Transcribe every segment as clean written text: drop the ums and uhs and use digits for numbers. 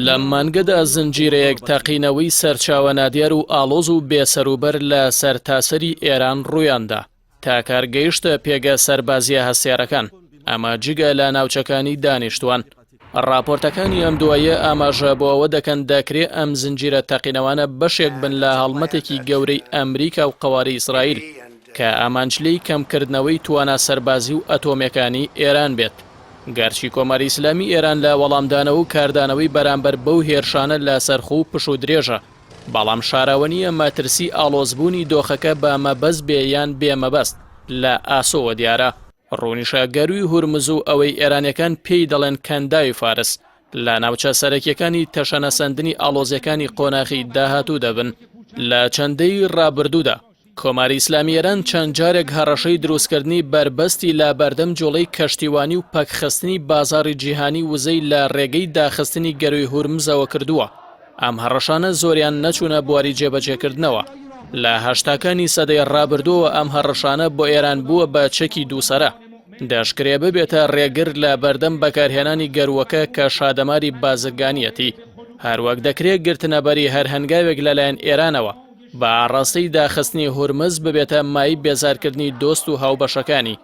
لەم مانگەدا زنجیرەیەک تەقینەوەی سەرچاوە نادیار و ئاڵۆز و بێسەروبەر لە سەرتاسەری ئێران ڕوویاندا تا کار گەیشتە پێگە سەربازییە هەستیارەکان، ئەمە جگە لە ناوچەکانی دانیشتووان. ڕاپۆرتەکانی ئەم دواییە ئاماژە بۆ ئەوە دەکەن دەکرێ ئەم زنجیرە تەقینەوانە بەشێک بن لە هەڵمەتێکی گەورەی ئەمریکا و قەوارەی ئیسرائیل کە ئامانج لێی کەمکردنەوەی توانا سەربازی و ئەتۆمییەکانی ئێران بێت. گەرچی کۆماری ئیسلامی ئێران لە وەڵامدانەوە و کاردانەوەی بەرامبەر بەو هێرشانە لەسەرخۆ و پشوودرێژە، بەڵام شاراوە نییە مەترسی ئاڵۆزبوونی دۆخەکە بە مەبەست بێ یان بێ مەبەست لە ئاسۆوە دیارە. ڕوونیشە گەرووی هورمز و ئەوەی ئێرانیەکان پێی دەڵێن کەنداوی فارس لە ناوچە سەرەکیەکانی تەشەنەسەندنی ئاڵۆزیەکانی قۆناغی داهاتوو دەبن. لە چەند دەیەی ڕابردوودا کۆماری ئیسلامی ئێران چەند جارێک هەڕەشەی دروستکردنی بەربەستی لە بەردەم جوڵەی کەشتیوانی و پەکخستنی بازاڕی جیهانی وزەی لە ڕێگەی داخستنی گەرووی هورمزەوە کردووە. ئەم هەڕەشانە زۆریان نەچوونە بواری جێبەجێکردنەوە. لە هەشتاکانی سەدەی ڕابردووەوە ئەم هەڕەشانە بۆ ئێران بووە بە چەکی دووسەرە. دەشکرێ ببێتە ڕێگر لە بەردەم بەکارهێنانی گەرووەکە کە شادەماری بازرگانییەتی. هەروەک دەکرێ گرتنەبەری هەر هەنگاوێک لەلایەن ئێرانەوە بە ئاڕاستەی داخستنی هورمز ببێتە مایەی بێزارکردنی دۆست و هاوبەشەکانی،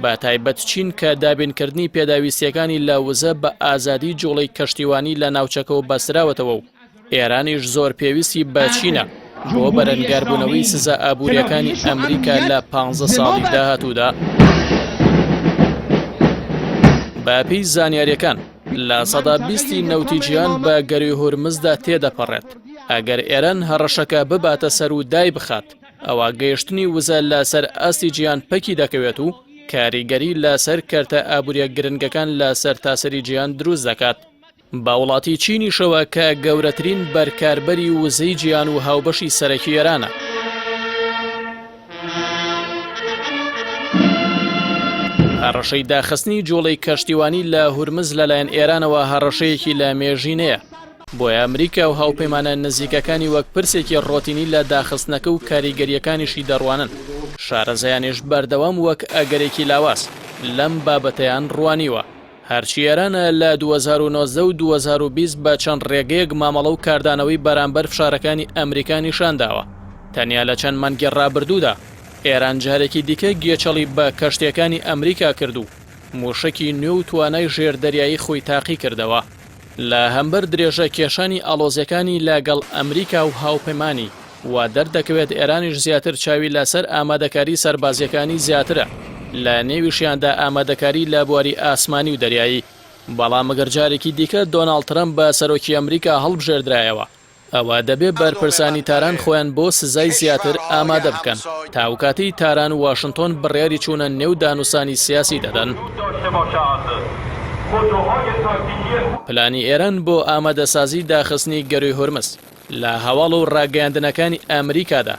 بە تایبەت چین کە دابینکردنی پێداویستییەکانی لە وزە بە ئازادی جوڵەی کەشتیوانی لە ناوچەکەوە بەستراوەتەوە و ئێرانیش زۆر پێویستی بە چینە بۆ بەرەنگاربوونەوەی سزا ئابوورییەکانی ئەمریکا لە پانزە ساڵی داهاتوودا. بەپێی زانیارییەکان، 20% ی نەوتی جیهان بە گەرووی هورمزدا تێدەپەڕێت، ئەگەر ئێران هەڕەشەکە بباتە سەر و دایبخات، ئەوا گەیشتنی وزە لەسەر ئاستی جیهان پەکی دەکەوێت و کاریگەری لەسەر کەرتە ئابووریە گرنگەکان لە سەرتاسەری جیهان دروست دەکات. بە وڵاتی چینیشەوە کە گەورەترین بەرکاربەری وزەی جیهان و هاوبەشی سەرەکی ئێرانە. هەڕەشەی داخستنی جوڵەی کەشتیوانی لە هورمز لەلایەن ئێرانەوە هەڕەشەیەکی لە مێژینەیە، بۆیە ئەمریکا و هاوپەیمانە نزیکەکانی وەک پرسێکی ڕۆتینی لە داخستنەکە و کاریگەرییەکانیشی دەڕوانن، شارەزایانیش بەردەوام وەک ئەگەرێکی لاواز لەم بابەتەیان ڕوانیوە. هەرچی ئێرانە لە 2019 و 2020 بە چەند ڕێگەیەک مامەڵە و کاردانەوەی بەرامبەر فشارەکانی ئەمریکا نیشانداوە، تەنیا لە چەند مانگی ڕابردوودا ئێران جارێکی دیکە گێچەڵی بە کەشتییەکانی ئەمریکا کرد و مووشەکی نوێ و توانای ژێردەریایی خۆی تاقیکردەوە. لە هەمبەر درێژە کێشانی ئاڵۆزیەکانی لە گەڵ ئەمریکا و هاوپەیمانانی، وا دەردەکەوێت ئێرانیش زیاتر چاوی لە سەر ئامادەکاری سەربازیەکانی زیاترە، لە نێویشیاندا ئامادەکاری لە بواری ئاسمانی و دەریایی. بەڵام گەر جارێکی دیکە دۆناڵد ترەمپ بە سەرۆکی ئەمریکا هەڵبژێردرایەوە، ئەوا دەبێ بەرپرسانی تاران خۆیان بۆ سزای زیاتر ئامادە بکەن تا ئەوکاتەی تاران و واشنتۆن بڕیاری چوونە نێو دانوسانی سیاسی دەدەن. پلانی ئێران بۆ ئامادەسازی داخستنی گەرووی هورمز لە هەواڵ و ڕاگەیاندنەکانی ئەمریکادا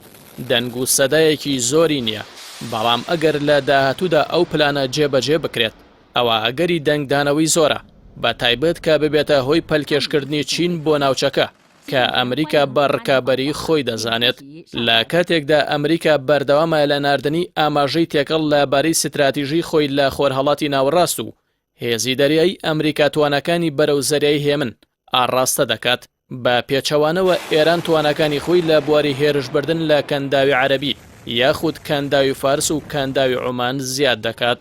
دەنگ و سەدایەکی زۆری نییە، بەڵام ئەگەر لە داهاتوودا ئەو پلانە جێبەجێ بکرێت، ئەوا ئەگەری دەنگدانەوەی زۆرە، بە تایبەت کە ببێتە هۆی پەلکێشکردنی چین بۆ ناوچەکە، کە ئەمریکا بە ڕکابەری خۆی دەزانێت. لە کاتێکدا ئەمریکا بەردەوامە لە ناردنی ئاماژەی تێکەڵ لە بارەی ستراتیژی خۆی لە خۆرهەڵاتی ناوەڕاست و هێزی دەریایی ئەمریکا تواناکانی بەرەو زەریای هێمن ئاڕاستە دەکات، بە پێچەوانەوە ئێران تواناکانی خۆی لە بواری هێرشبردن لە کەنداوی عەرەبی یاخود کەنداوی فارس و کەنداوی عومان زیاد دەکات.